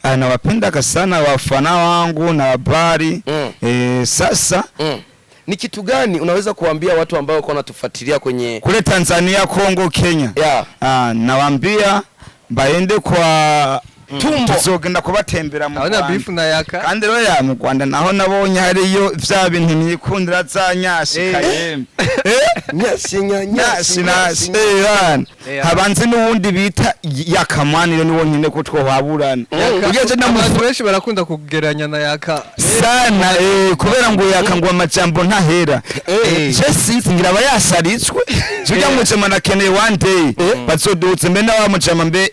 Nawapenda sana wafana wangu na habari. Sasa Ni kitu gani unaweza kuambia watu ambao wako wanatufuatilia kwenye kule Tanzania, Kongo, Kenya? Nawaambia baende kwa Tumbo. Tuzogenda kubatembera mu Abona Rwanda. beef na Yaka. Kandi rero ya mu Rwanda naho nabonye hariyo vya bintu nikundira za nyashi kayembe. Nyashi Nyashi nyashi nyashi bana. Habanze n'uwundi bita Yakamanire, niwo nyine ko twohaburana. Ugeze Abantu benshi barakunda kugereranya na Yaka. Sana, kubera ngo Yaka ngo amajambo ntahera. Je sinzi, ngira aba yasaritswe. Jya mujama nakeneye one day bazodutse mbe nawa mujama, mbe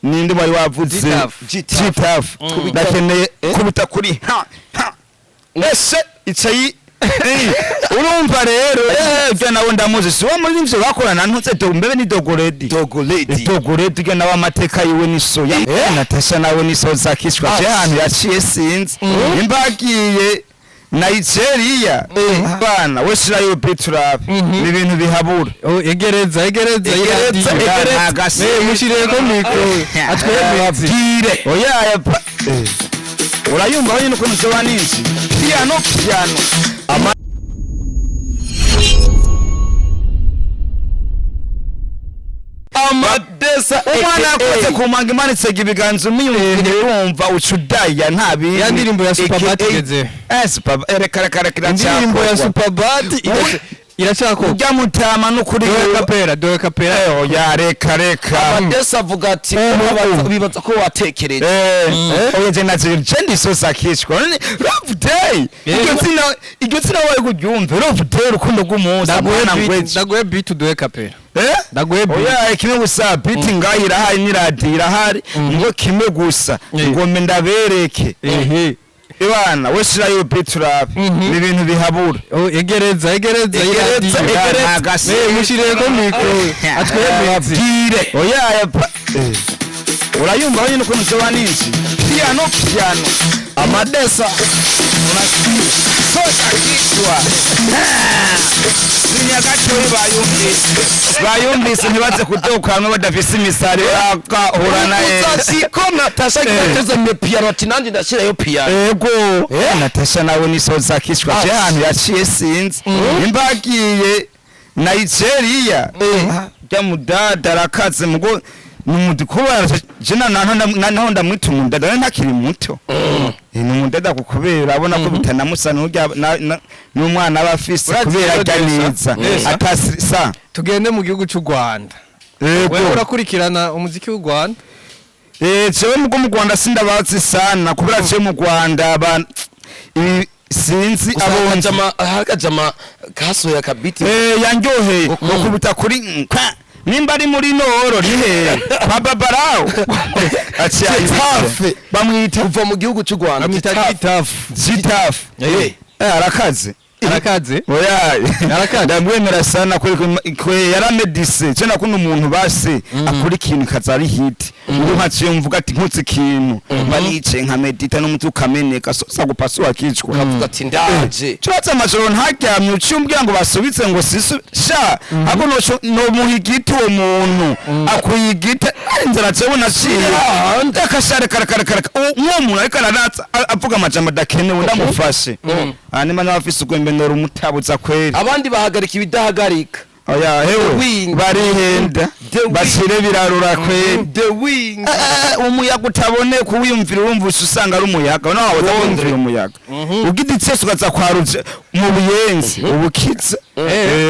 ninde wari wavuze? G-Taf. G-Taf. Ndakeneye kubita kuri ha ha ese icayi. Urumva rero, byo nawe ndamuzi, si wo muri ivyo bakorana ntutse do mbebe ni Dogoredi. Dogo Lady. Dogoredi ge nawe amateka yiwe ni so ya Natasha nawe ni so zakishwa. Je ahantu yaciye sinzi nimba agiye Nigeria. Bana we, shirayo beat rap, ni ibintu bihabura. Oh, egereza, egereza. Egereza, egereza. Mushireko micro atwemeze. Babwire oya ya urayumva wenyine ukuntu zoba ninshi piano piano. Amadesa. Umwana yakoze ku manga imanitse ibiganza, umwiyumvire urumva ucudaya nta bindi. Ya ndirimbo ya Superbat AKA igeze. Super, reka reka reka. Indirimbo ya Superbat iracyakorwa. Ujya mutama n'ukuri. Doe kapera, doe kapera. Oya, reka reka. Amadesa avuga ati bibaza ko watekereje. Oya, je naje je ndi so sakishwa none Love Day. Iryo zina wawe kuryumve, Love Day, urukundo rw'umunsi. Ndaguhe Mwana beat, ngweje. ndaguhe beat, uduhe kapera. Eh? Ndaguhe beat. Oya, kimwe gusa, beat ngaho irahari n'iradiyo irahari, ngo kimwe gusa ngome ndabereke. Ibana we, shirayo beat rap, ni ibintu bihabura. Oh, egereza, egereza. Egereza, egereza. Mushireko micro atwemeze. Babwire oya ya urayumva wenyine ukuntu zoba ninshi piano piano. Amadesa. Sosa kichwa sinyagatoyi, bayumvise ntibaze kudokanwa badafise imisari bakahura na Uzazi ko Natasha agiye mu piano, ati nanjye ndashyirayo piano. Ego, Natasha nawe ni soza kishwa. Je ahantu yaciye sinzi nimba agiye Nigeria. Jya mudada arakaze mugo kubera je naho ndamwita umudada nawe ntakiri muto. Ni umudada kukubera abona ko bitanamusa n'urya n'umwana aba afise Urazi kubera rero arya Desa? neza. Desa? Atasa. Tugende mu gihugu cy'u Rwanda. Ego. Wewe urakurikirana umuziki w'u Rwanda? Jewe mugo mu Rwanda sindabazi sana kubera jewe mu Rwanda ibi sinzi abonzi. Akajama kasohoye akabiti. Yanryoheye bakubita kuri nkwa nimba ari muri noro ni hehe kwa Babarawo aciye Gitafe. bamwita Kuva mu gihugu cy'u Rwanda. Bamwita Gitafe. Gitafu. Gitafe. Arakaze. Arakaze. Oya. Arakaze. Ndamwemera sana kwe yaramedise cyo nakunda umuntu base akora ikintu kaza ari hit. Ubu nkaciye mvuga ati nkutse ikintu mba nicaye nka medita n'umutwe ukameneka sosa gupasura kicwa. Avuga ati ndaje. Turatse amajoro ntaryamye, uciye umbwira ngo basubitse ngo sisu sha ahubwo noco nomuha igiti, uwo muntu akwiye igiti ari inzara jewe naciye ndakashare kare uwo muntu ariko araratsa avuga amajambo adakenewe ndamufashe hanyuma n'abafise ugwembe nora umutabuza kweri. Abandi bahagarika ibidahagarika. Oya hewe. Wing. Barihenda. The wing. Bashire birarura kweri. The Wing. Umuyaga utaboneka uwiyumvira urumva uca usanga ari umuyaga nawe waza kwiyumvira umuyaga ugida icese ukaza kwa ruje mu Buyenzi ubukitse.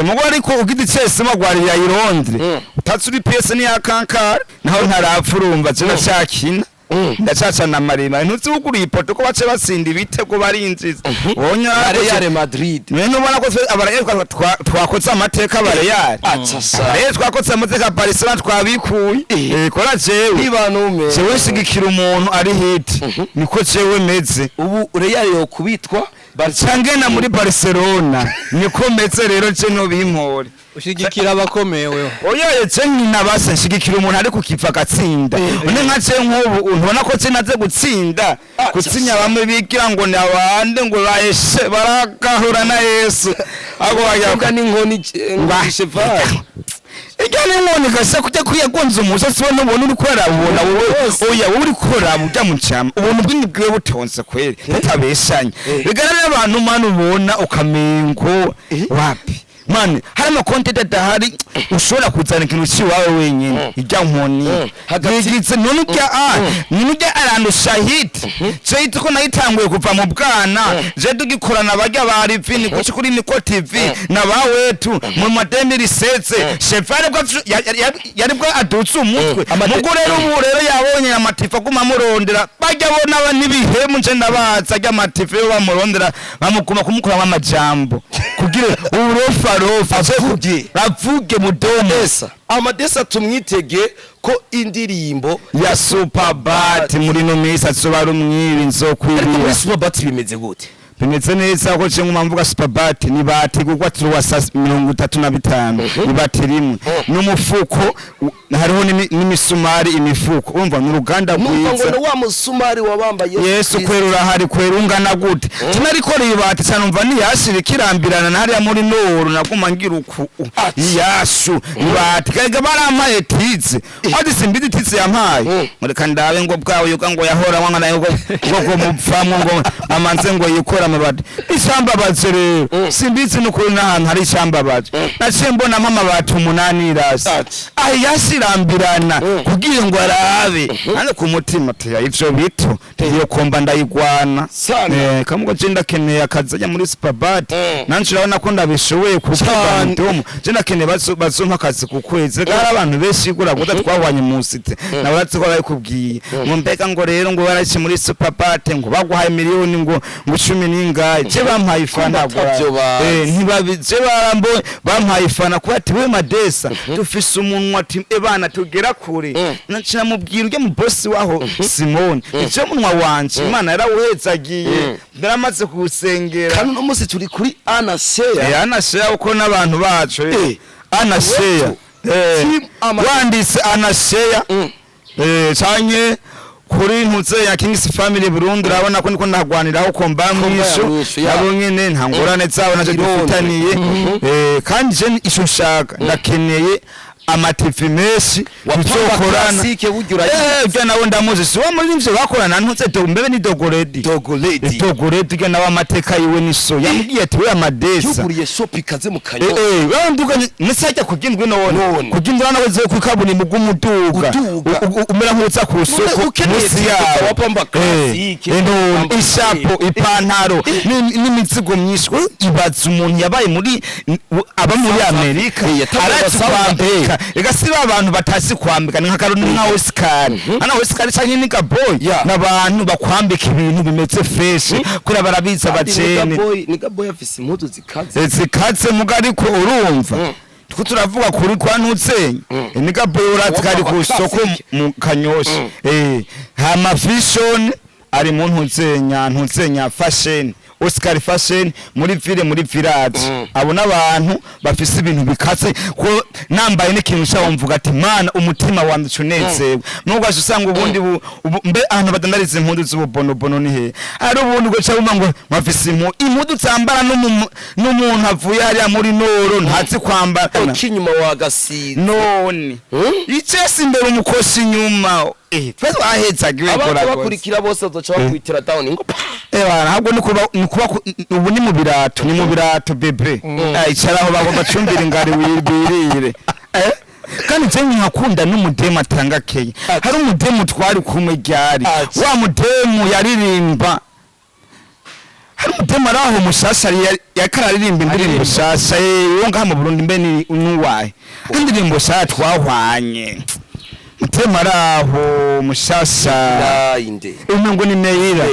Mugo ariko ugida icese magwarira i Londres utatse uri pièce ni ya kankara naho ntarapfa, urumva je ndacyakina, ndacacana maremare ntuzi uguriye ipoto ko bace batsinda ibitego barinjiza wonya. Real Madrid. Mwene ubona ko twe abarayeri twakoze amateka abarayeri. Acha sa. Rero twakoze amateka, Barcelona twabikuye. Kora jewe. Nibanume. Jewe nshigikira umuntu ari hit, niko jewe meze. Ubu Real yo kubitwa Barcelona. Cange na muri Barcelona niko meze rero, je no bimpore. Ushigikira abakomeye wewe. Oya, je nkina base nshigikira umuntu ari kukiva agatsinda. Une nka je nk'ubu ntubona ko je naze gutsinda gutsinya bamwe bigira ngo ni abande ngo baheshe barakahura na Yesu ako bajya Kuvuga n'inkoni ngo cheval. Ijya n'inkoni gasa kujya kuyagonza umusatsi we, ntubona uri kurabona wowe. Oya, wowe uri kuraba ujya mu cyama, ubona ubwingi bwiwe butonze kweri, tutabeshanye. Bigaragara abantu, man, ubona ukamengo wapi, man, hari ama content adahari. Ushobora kuzana ikintu ciwawe wenyine, ijya nkoni yigize none ujya a none ujya arandusha hit. Je hit ko nayitanguye kuva mu bwana, je tugikorana barya ba Rivini kuki kuri Niko TV na ba wetu mu mademiri setse chef, aribwo yari bwo adutse umutwe. Mugo rero ubu rero yabonye amatifa aguma amurondera, bajya bona n'ibihemu, nje ndabaza, ajya amatifa yo bamurondera, bamuguma kumukuramo amajambo kugira urofa rofa. Avuge. Avuge mudomo. Desa, Amadesa, tumwitege ko indirimbo ya Superbat muri no minsi azoba ari umwibi. Ariko muri Nzokwibira. Superbat bimeze gute? Bimeze neza ko je nkuma mvuga Superbat ni bati gugwa turuwasa 35, ni bati rimwe n'umufuko, hariho n'imisumari, imifuko, urumva ni uruganda Numva ngo rwiza. ni wa musumari wabambaye. Yesu kwera urahari kwera, ungana gute? Tunarikora ibati cyane, umva niyashira ikirambirana na hariya muri noru, naguma ngira uku yasu ibati kega barampaye tize adi simbizi tize yampaye. Mureka ndabe ngo bwawe yuka ngo yahora wanga nayo ngo mupfamwo ngo amanze ngo yikora amabati. Ishambabaje rero simbizi n'ukuri n'ahantu hari ishambabaje, naciye mbonamo amabati 8 irasi aho yashirambirana kugira ngo arabe hano ku mutima teya ivyo bito iyo komba ndayigwana. Sana. Kamugo je ndakeneye akazi ajya muri Superbat. Nanje urabona ko ndabishoboye kuvuga. Cane. Mudomo, je ndakeneye bazompa akazi ku kwezi. Reka hari abantu benshi gura twahwanye mu site nawe uratse ko babikubwiye ngo mbega ngo rero ngo baraci muri Superbat ngo baguhaye miliyoni ngo 10 n'ingahe, je bampaye ifana. Atavyo bazi. Ntibabi je barambo bampaye ifana kuba ati we Madesa dufise umunwa, ati ebana tugera kure. Naca namubwira ujya mu boss waho Simone, icyo munwa wanje Imana yarawuhezagiye, naramaze kuwusengera. Kandi uno munsi turi kuri Ana Share. Ana Share uko n'abantu bacu. Ana Share. Team Wanditse Ana Share canke kuri ntuze ya Kings Family Burundi, urabona ko niko ndagwaniraho ko mba mwisho. Mwisho, ya. Nabo nyene nta ngorane zabo nazo Irondo. dufitaniye. Kandi je ico nshaka, ndakeneye amativi menshi tuzokorana. Classique burya urayizi. Ujya nawe ndamuzi, si wa muri ivyo bakorana ntuze mbebe ni Dogoredi. Dogolady. Dogoredi ujya nawe amateka yiwe ni so yambwiye ati we Amadesa Yuguriye shop ikaze mu Kanyoka. Wewe nese ajya kugindwi none. None. Kugindwi nawe zo kwikaburimbo bw'umuduga. Uduga. Umera nk'uza ku isoko Ukeneye munsi tipe yawo. wapamba classique, none wapamba ishapo, ipantaro n'imizigo myinshi. Wewe ibaza umuntu yabaye muri aba muri Amerika Yatanguye arazi kwambika. Ega si ba bantu batazi kwambika, ni nka Karoni, nka Oscar ana Oscar canke ni Gaboy. N'abantu bakwambika ibintu bimeze fresh kuri barabiza abajene. Niga boy afise impuzu zikaze. Zikaze muga, ariko urumva two turavuga kuri kwa ntutsenye niga boy urazi kari ku isoko mu Kanyosha. Hama vision ari mu ntutsenya fashion, Oscar Fashion muri ville, muri village. Abo n'abantu bafise ibintu bikatse ko nambaye n'ikintu cyabo mvuga ati mana, umutima wanje unezerewe. Nubwo usanga ubundi mbe ahantu badandariza impundu z'ububonobono ni he? Hari ubundi ugaca wumva ngo bafise impudu zambara n'umuntu avuye hariya muri noro ntazi kwambara. Kinyuma wagasize. None icesi imbere, umukosi inyuma, twese wahezagiwe. Abantu Kora gose. bakurikira bose bazoca bakwitira down ngo pa. Ntabwo ni kuba ubu ni mu birato, ni mu birato bebe. Icaraho bagomba cumbira ingari wirire. Kandi je nkakunda n'umudemu atanga keya. Hari umudemu twari kumwe ryari Ati. wa mudemu yaririmba, hari umudemu ari aho mushasha yariko araririmba indirimbo shasha, uwo ngaha mu Burundi, mbe ni nuwahe indirimbo shasha twahwanye? Mudemu ari aho mushasha. Nayinde? Umengo ni Meira.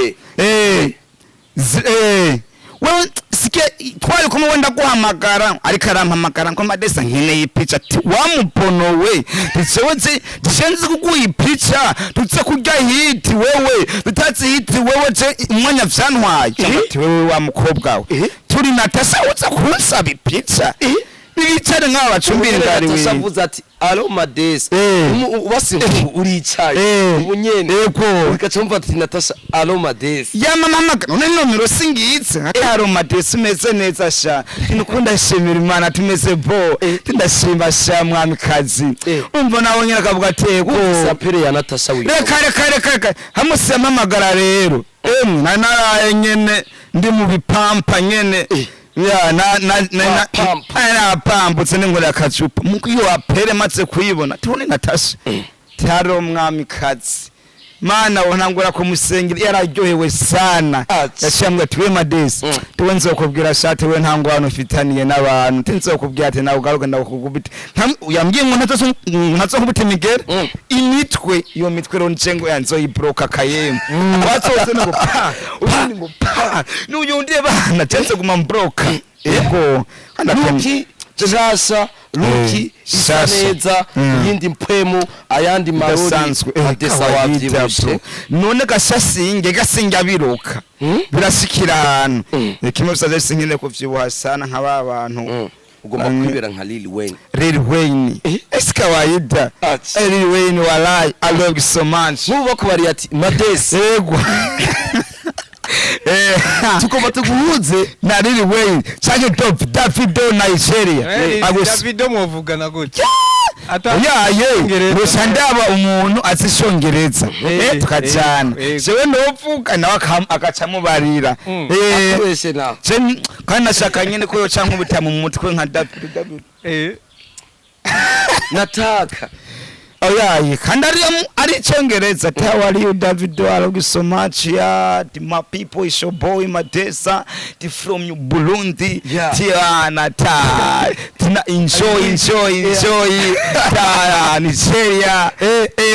Wewe sikia, twari kumwe wenda guhamagara, ariko arampamagara ngo Madesa nkeneye ipica, ati wamupono we jewe nshenzi kuguha ipica, tuze kurya hit wewe tutazi hit wewe, je umwanya vyantwaye. Ati wewe wa mukobwa we turi Natasa uza kunsaba ipica. Nibicare nk'aba bacumbira indari Natasha we. Avuze ati: "Allô Madesa." Ubasi nk'ubu uricaye ubu nyene, Ego. ugaca wumva ati: "Natasha, allô Madesa." Yama mama, none nomero singitse akaro Madesi, umeze neza sha? Nukunda shimira Imana, tumeze bo, ndashima sha mwamikazi. Umva nawe nyine akavuga ati ego. Wumvise appel ya Natasha wiwe? Reka, reka, reka, reka, hamusi amamagara rero, emwe naraye nyene ndi mu bipampa nyene. Ya na na na na. Wapampa. Napambutse n'ingore akacupa muko iyo appel maze kuyibona tubone Natasha taro mwamikazi, mana wo ntangura kumusengera, yararyohewe sana. Ati. Yaciye ambwira ati: "We Madesi, tuwe nzokubwira shati we nta ngwano ufitaniye n'abantu, tinzokubwira ati nawe ugaruka ndakukubita." Yambwiye ngo ntazokubita imigere, imitwe, iyo mitwe rero nje ngo yanzoyibroka kayemu watose ngo pa, ubundi ngo pa n'uyundi bana tenze guma mbroka, yego. Kandi Look shasha, look isa shasha. neza. Iyindi mpwemu, ayandi marori. Idasanzwe. Madesa, Kawaida, wavyibushe. bro. None gashasinge gasinge abiruka birashikira ahantu. Kimwe gusa sinkene kuvyibuha sana nka ba bantu. Ugomba kwibera nka Lil Wayne. Lil Wayne, esi kawaida. Ati. Lil Wayne, walai, I love you so much. Nk'ubu bakubariye ati: "Madesi, Yego. Tugomba tuguhuze na Lil Wayne canke Dop Davido Nigeria." Davido mwovugana gutya? Yaye. Icyongereza. Gusa ndaba umuntu azi icyongereza, tukajana. Jewe novuga nawe agaca amubarira. Akoreshe nawe. Kandi nashaka nyene ko yoca nkubita mu mutwe nka Davido Davido. Nataka Oyaye, kandi ari icyongereza: "How are you, Davido? I love you so much, yeah. The my people is your boy Madesa, the from you Burundi." Tiana ta tina enjoy, enjoy, enjoy ta Nigeria,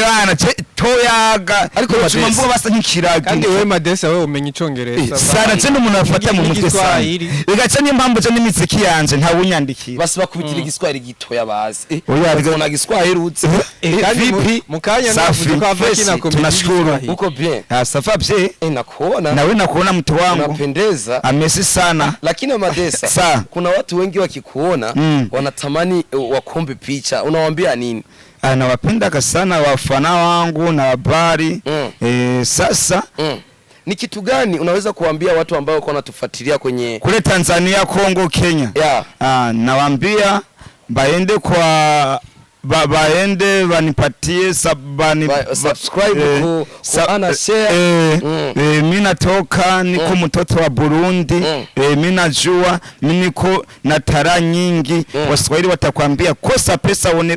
bana toyaga. Ariko Ariko Madesa- mvuga basa nk'ikiragi. Kandi wewe Madesa, wewe umenya icongereza. Sana, je n'umuntu afata mu mutwe sana. N'igiswahili. Bigaca n'impamvu je n'imiziki yanje ntawunyandikira. Basi bakubitira igiswahili gitoya bazi. Oya, Bakabona giswahili utse. Kandi Vipi? mu kanya Safi. navuze ko ava Fresh. kina comedy Tunashukuru. y'Igiswahili. Uko bien? Ah, ça va bien. Nakuona. Nawe nakuona, mtu wangu. Unapendeza. Amesi sana. Lakini Madesa, Sa. kuna watu wengi wakikuona wanatamani wakombe picha, unawaambia nini? Ah, nawapenda sana wafana wangu na habari. Sasa Ni kitu gani unaweza kuambia watu ambao wako wanatufuatilia kwenye kule Tanzania, Kongo, Kenya, ah, nawaambia baende kwa baende banipatie Subscribe ku ana share. Mi natoka niko mtoto wa Burundi. Mi najua mi niko na tara nyingi. Waswahili watakwambia kosa pesa one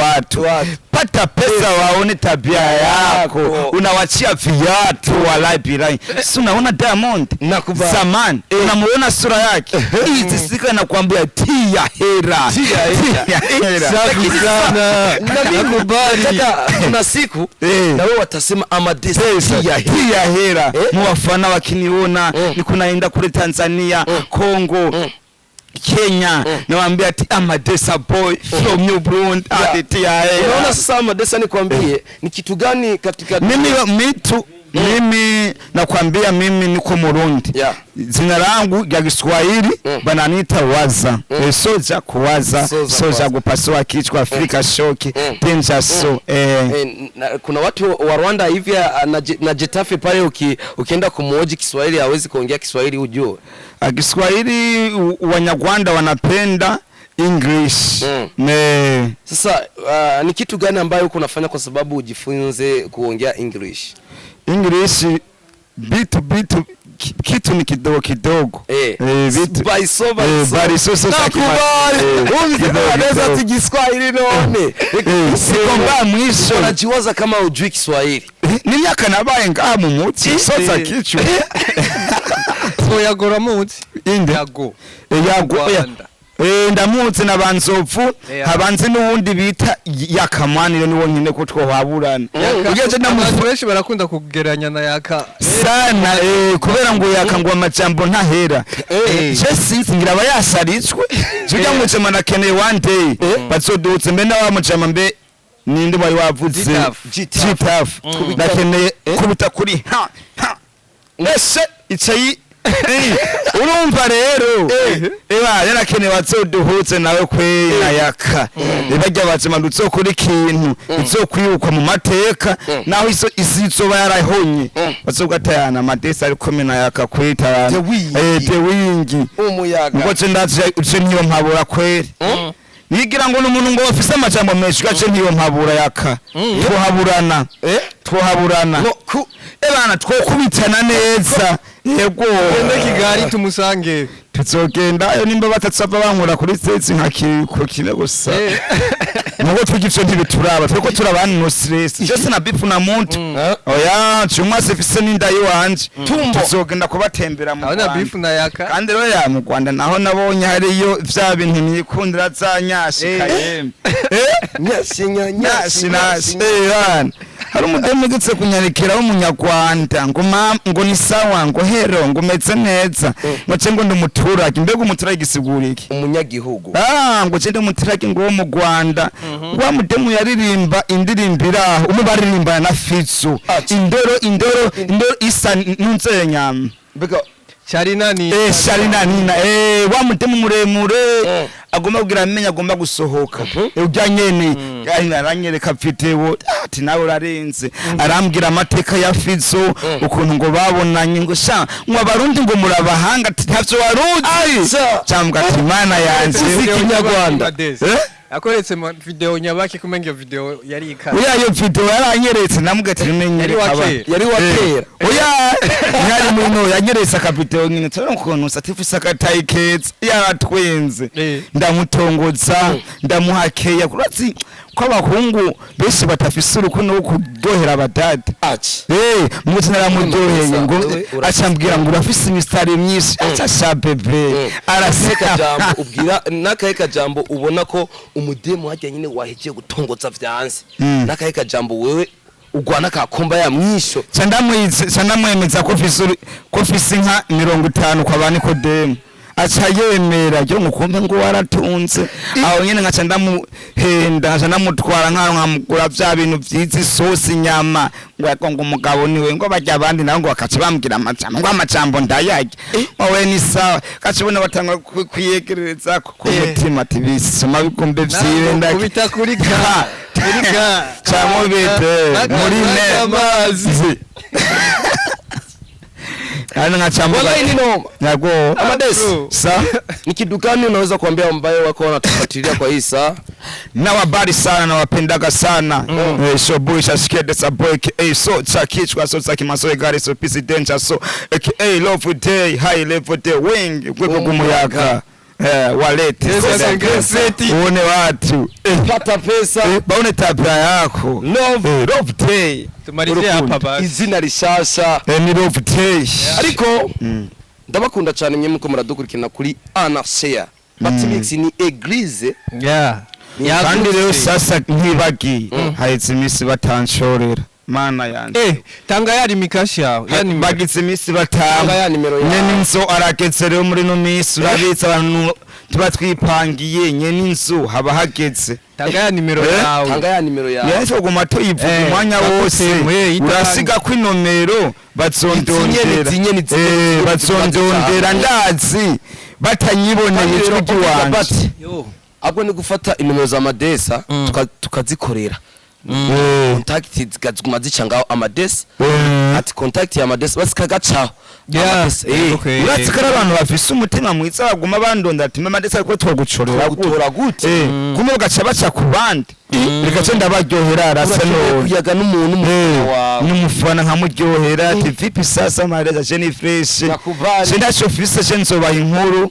watu, watu. Pata pesa waone tabia yako, Yako. Unawachia viatu, walai bilai. Si unaona Diamond Nakubali. zamani, unamuona sura yake hizi sika, nakwambia tia hera. Tia hera. Tia hera. Safi sana. Na mimi Nakubali. nataka kuna siku na wewe watasema Amadesa Pesa, tia hera. tia hera. Muwafana wakiniona niko naenda kule Tanzania, Kongo, Kenya, nawaambia ati Amadesa boy from New Burundi. Ati tia hera. Unaona sasa Amadesa, nikwambie ni kitu gani katika Mimi mitu mimi nakwambia mimi niko Murundi. Jina langu ya Kiswahili bananiita Waza. Soja kuwaza. Soja Soja kuwaza. kupasua kichwa, Afrika shoki, danger so. Na kuna watu wa Rwanda hivi na Getafe pale ukienda kumuoji Kiswahili hawezi kuongea Kiswahili, ujue. Kiswahili Wanyarwanda wanapenda English. Ne. Sasa ni kitu gani ambayo uko unafanya kwa sababu ujifunze kuongea English? English bitu bitu kitu ni kidogo kidogo. Vitu By so by so. Bari so so. Nakubali. Kidogo, Anaweza kidogo. ati Kiswahili none. Sikomba mwisho. Unajiwaza kama ujui Kiswahili. N'imyaka nabaye ngaha mu muti soza kichwa. So Yago uramuzi? Inde? Yago. Yago, oya. Rwanda. Ndamuzi na banzovu. Habanze n'uwundi bita Yakamwanire, niwo nyine ko twohaburana. Ugeze Abantu benshi barakunda kugereranya na Yaka. Sana, kubera ngo Yaka ngo amajambo ntahera. Je sinzi ngira aba yasaritswe jya mujama nakeneye one day bazodutse mbe na wa mujama mbe ninde wari wavuze? G-Taf. G-Taf. Nakeneye kubita kuri ha ha ese icayi. Urumva rero, eba yarakenewe azoduhuze nawe kweri na Yaka. Barya bazima duzokora ikintu izokwibukwa mu mateka, naho iso isi izoba yarahonye, bazovuga ati "Ayana Amadesi ari kumwe na Yaka kwita The Wing. The Wing." Umuyaga. Ngo ce ndazi uje niyo mpabura kweri, nigira ngo n'umuntu ngo bafise amajambo menshi gace niyo mpabura Yaka, twohaburana. Twohaburana. No ku Ebana, twokubitana neza, yego. Gende Kigali tumusange. Tuzogendayo nimba batatsa bankura kuri stage nka ku kimwe gusa. Nuko twiga ivyo ntibituraba, tweko turabana, no stress, je sina beef na muntu. Oya, cumwa sifise n'inda yiwanje. Tumbo. Tuzogenda kubatembera mu Abona Rwanda. beef na Yaka. Kandi rero ya mu Rwanda naho nabonye hariyo vya bintu nikundira za nyashi. Kayembe. Nyashi Nyashi nyashi. Nyashi bana, hari umudemu ugitse kunyandikira w'umunyarwanda ngo ngo ni sawa, ngo hello, ngo umeze neza, ngo ce ngo ndi umuturage. Mbega umuturage gisigura iki? Umunyagihugu. Ah, ngo ce ndi umuturage ngo wo mu Rwanda. Wa mudemu yaririmba indirimbo iraho umwe baririmbana na Fizo. Ati. Indoro, indoro, indoro isa nunzeye nyama. Mbega. Charina ni Sharina nina, wa mudemu muremure agomba kugira amenye, agomba gusohoka. Ujya nyene aranyereka video, ati nawe urarenze. Arambwira amateka ya Fizo, ukuntu ngo babonanye, ngo sha ngo abarundi ngo murabahanga, ati ntavyo waruzi. Acha. Cyambwa ati mana yanje. Uzi Ikinyarwanda. Eh? Akoretse video nyabaki, kumenga iyo video yari ikara. Oya, iyo video yaranyeretse, namubwira ati Yari nimenyereka. wa Aba kera. Yari wa kera. Oya, ntiyari muno, yanyeretse akavideo nyine, turabona ukuntu satifuse akatayi keza, yaratwenze. Ndamutongoza, ndamuha keya, kuratsi ko abahungu benshi batafise urukundo rwo kuryohera abadada. Achi. Muti naramuryoheye ngo Wewe acambwira ngo urafise imisitari myinshi, aca sha bebe. Araseka. Araseka. Jambo ubwira nakahe kajambo ubona ko umudemu hajya nyine wahejeje gutongoza vyanze? Nakahe kajambo wewe ugwana kakomba ya mwisho? Ca ndamwemeza ko mfise inka 50 kwa ba Nikodemu, aca yemera ryo ngukumbe ngo waratunze. Aho nyene nkaca ndamuhenda, nkaca ndamutwara nkaho nkamugura vya bintu vyiza, isosi, inyama, ngo yako ngo umugabo niwe, ngo barya abandi nabo ngo bakaca bambwira amajambo, ngo amajambo ndayarya, wowe ni sawa. Kaca ubona batanga kwiyegereza ku mutima, ati bisoma bikumbe vyiwe. Ntabwo kubita kuri ka kuri ka Camubite muri ne amazi. Kandi nkacambuka. Wallahi ni noma. Nyago. Amadesi. Sa. Ni kitu gani unaweza kuambia ambayo wako wanatufuatilia kwa hii saa? Nawabari sana, nawapendaga sana. Shobui shashikia desa boy aka so cha kichwa so cha kimasoe gari so peace danger so aka love day high level day wing gwego gumuyaga, walete Yes, sasa. yes, Uone watu, Pata pesa. Baone tabia yako. Love. Love day. Tumalizie hapa basi. Izina rishasha. Ni love day. Ariko ndabakunda cyane mwe muko muradukurikirana kuri Ana Share Batimix, ni église. Kandi rero sasa ntibagiye, haheze iminsi batanshorera, mana yanje. Tanga yari mikashi yawe yani. Bagize iminsi Tanga batanga ya nimero yawe. Nyene inzu arageze rero muri ino minsi, urabitse abantu tuba twipangiye, nyene inzu haba hageze. Tanga ya nimero yawe. Tanga ya nimero yawe. Yahise kuguma tuyivuga umwanya wose. Bakutse, Urasiga ko inomero bazondondera. Izi nyene, izi nyene, Bazondondera, ndazi batanyiboneye Kandi rero ijwi ry'iwanje. Bati ahubwo ni gufata inomero za Amadesa tukazikorera contact, zikaguma zica ngaho Amadesa, ati contact ya Amadesa basi kagacaho. Amadesa, Okay. Uretse ko ari abantu bafise umutima mwiza baguma bandonda ati mama ndetse ariko twogucorera. Twogutora gute? Kumwe bagaca baca ku bandi, reka ce ndabaryohera arasa Urakeneye none. kuyaga n'umuntu umufana wawe. N'umufana nkamuryohera ati vipi sasa mareza, je ni fresh. Nakubali. Je ntacyo mfise, je nzobaha inkuru.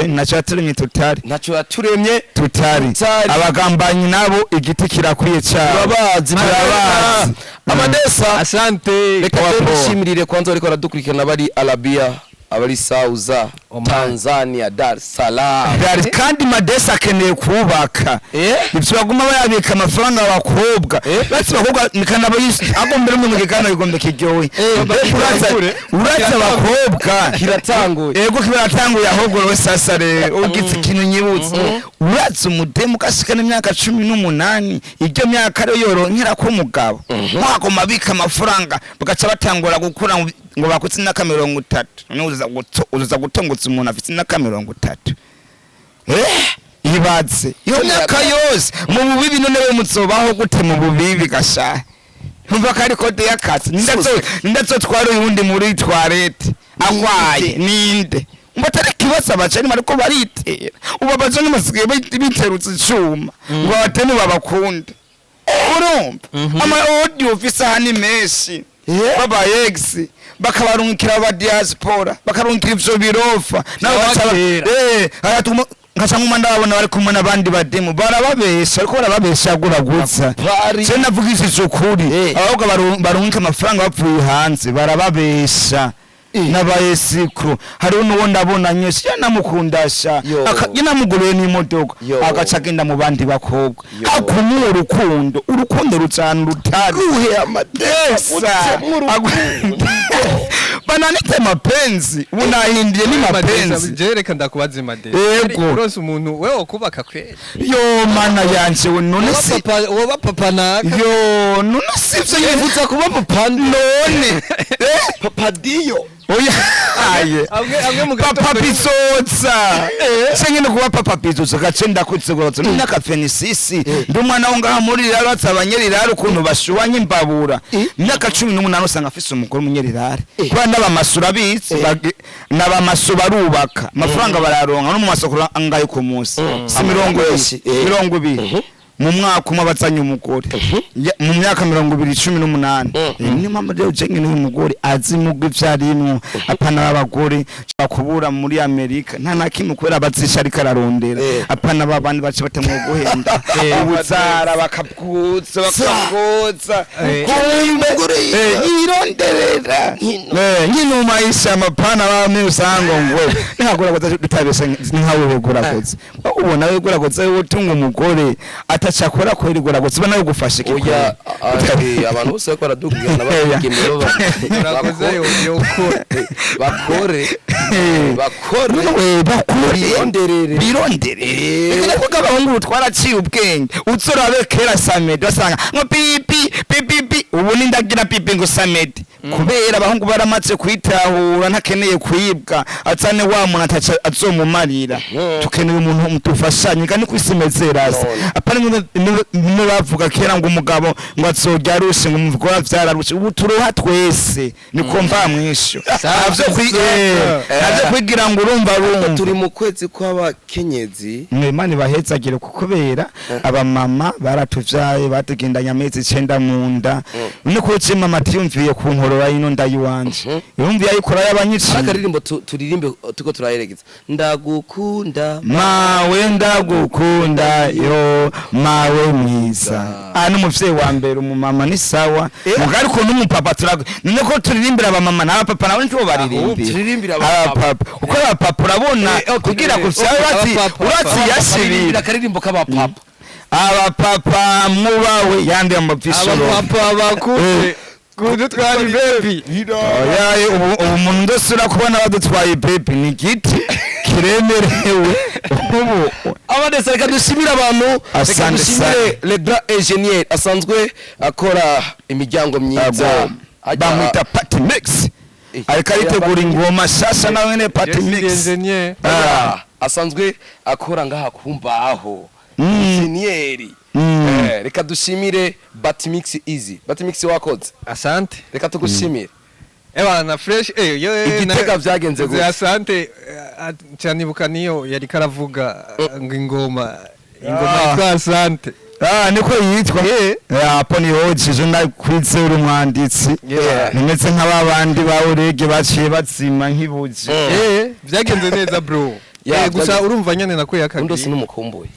Ntacyo yaturemye tutari. Ntacyo yaturemye. Tutari. Tutari. Abagambanyi nabo igiti kirakwiye cyabo. Turabazi. Turabazi. Amadesa. Asante. Reka Poa, poa. tubishimirire kwanza bariko baradukurikirana bari Arabia, abari Sauza, Oman. Tanzania, Dar es Salaam. Kandi Madesa akeneye kubaka. Ibyo baguma bayabika amafaranga abakobwa, batse abakobwa nikanaba agombera mu gikana bigombe kiryohe. Uratse abakobwa. Kiratanguye. Ego, kiratanguye. Ahubwo rero sasa rero ugize ikintu nyibutse, uratse umudemu ugashikana imyaka 18, ibyo myaka rero yoronkera ko umugabo mwagoma abika amafaranga, bagaca batangura gukura. Ngo bakutse imyaka 30, none uza gutongotsa umuntu afite imyaka 30. Ibaze iyo myaka yose mu bubibi, none we muzobaho gute mu bubibi gashahe? Ntumva ko ari code y'akazi? Ndazotwara uyundi muri toilette agwaye ninde? Umva atari ikibazo abajene bariko baritera ubu. Abajene basigaye biterutse icuma ngo abatemu babakunde. Urumva ama audio ufise aha ni menshi, baba ex bakabarungikira, aba diaspora bakarungikira ivyo birofa nabo Vya kera. Haratuma nkaca nkuma ndababona bari kumwe n'abandi bademu, barababesha, ariko barababesha guragutsa. Bari Je navugishije ukuri. Ahubwo barungika amafaranga bapfuye hanze, barababesha n'abayesikuru. Hariho n'uwo ndabona nyinshi yanamukundasha, Yo. yanamuguriye n'imodoka, Yo. agaca agenda mu bandi bakobwa. Yo. Hakumuye urukundo, urukundo rucana urutare. Ruhe amadesa. Bananite mapenzi unahindiye ni mapenzi. Je reka ndakubaze, Madesa. Yego. Uronse umuntu wewe kubaka kweli? Yo mana yanje we, none Woba si woba papa naka? Yo, none si ivyo Yifuza kuba papa none? Papa Dio. Oya aye. Amwe amwe mu Papa gatondo. Bizotsa se nyine kuba papa bizotsa gace ndakutse n'imyaka 26, ndi umwana wo ngaha muri riraro, atse abanyeriraro ukuntu bashuha nk'imbabura. Imyaka 18 usanga afise umugore umunyerirare, kubera n'abamasu urabizi, n'abamasu barubaka, amafaranga bararonka no mu masoko angaye ku munsi, si 20, Menshi, 20 mu mwaka umwe abazanye umugore. Mu myaka 20, 18. Niyo mpamvu rero je nyine uyu mugore azi mugwi ivyo arimwo, apana b'abagore bakubura muri Amerika nta na kimwe, kubera abazisha ariko ararondera. Apana babandi baca batamwo guhenda ubuzara, bakabwuza bakabwoza, kumbe Umugore yironderera. Nkino. Nkino maisha amapana bamwe usanga ngwe ntabwo tutabesha nkawe wegurakoze, ubona wegurakoze utunga umugore atacakora kweri gurakoze, ubona gufasha iki? Oya, abantu bose bariko baradubwira n'abageme Urakoze yokora. bakore bakore. Bakore. Bironderere. Bironderere. Reka ndavuga abahungu twaraciye ubwenge. Uzorabe kera Samedi basanga ngo pipi pipi pi, ubu nindagira pipi ngo Samedi, kubera abahungu baramaze kwitahura, ntakeneye kwibwa, azane wa muntu ataca azomumarira. Tukeneye umuntu mutufashanye kandi kwisi imeze rasa. None. Apana bimwe bavuga kera ngo umugabo ngo azorya arushe, ngo umugore avyara arushe. Ubu turoha twese, niko mva mwisho ntavyo kwigira ngo urumva Ariko rumva. Turi mu kwezi kw'abakenyezi. Imana ibahezagire, kubera abamama baratuvyaye, batugendanye amezi 9 mu nda. None ko je mama atiyumviye ku nkorora y'ino nda yiwanje, yumviye ayikora y'abanyiciye. Akaririmbo turirimbe tuko turayerekeza: ndagukunda. Mawe ndagukunda, yo mawe mwiza. Ah, n'umuvyeyi wa mbere umumama ni sawa muga, ariko n'umupapa turago. None ko turirimbira abamama n'abapapa nabo nico baririmbira? Turirimbira abapapa. Abapapa, kuko abapapa urabona kugira okay, kuvyawe bati abapapa. uratsi Baririmbira yashibira. Akaririmbo k'abapapa. Abapapa mubawe yandi amavishoro. Abapapa bakuze kudutwara baby. Oya, ubu umuntu ndosura kubona badutwaye baby ni igiti kiremerewe ubu. Abadesa, reka dushimire abantu, reka Asante dushimire le grand ingénieur asanzwe akora imiryango myiza. Abo, bamwita Party Mix, ariko aritegura ingoma shasha nawe nyene Party Mix. Engineer. Ah. Asanzwe akora ngaha kumbaho, ingénieur. Reka dushimire Batmix Easy. Batmix, wakoze. Asante. Reka tugushimire. Ebana fresh yo Igitega vyagenze gute? Asante. Cyanibuka niyo yari karavuga ngo ingoma yitwa asante. Ah, niko yitwa. Apo ni hoje ndakwize uri umwanditsi. Nimeze nk'ababandi ba urege baciye bazima nk'ibuji. Byagenze neza bro. Gusa urumva nyene nakuye Undo akagiri. sinumukumbuye.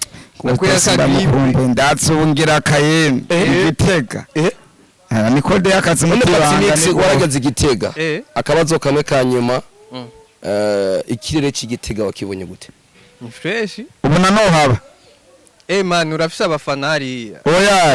Nakuye akagiri. Ndatsubungira akayembe igitega. Ah, ni code y'akazi None mutibanga. Batmix, warageze igitega? Akabazo kamwe ka nyuma. Ikirere c'igitega wakibonye gute? Ni fresh. Ubu nanohaba. Man, urafise abafana hariya. Oya.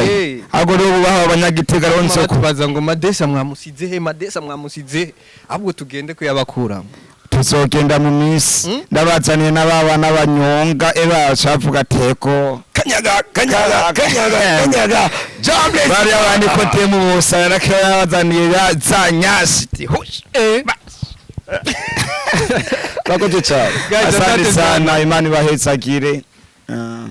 Ago rero bubaha abanyagitega rero nsoko. Batubaza ngo Madesa mwamusize he, Madesa mwamusize he? Ahubwo tugende kuyabakuramo. Tuzogenda mu minsi, ndabazaniye n'ababa n'abanyonga eba cavuga teko. Kanyaga, kanyaga, kanyaga, kanyaga. Jamble. Bariya ba Nikodemu bose narakira yabazaniye za nyashi ti hush. Murakoze cyane. Guys, Asante asante sana, Imana ibahezagire. Ah.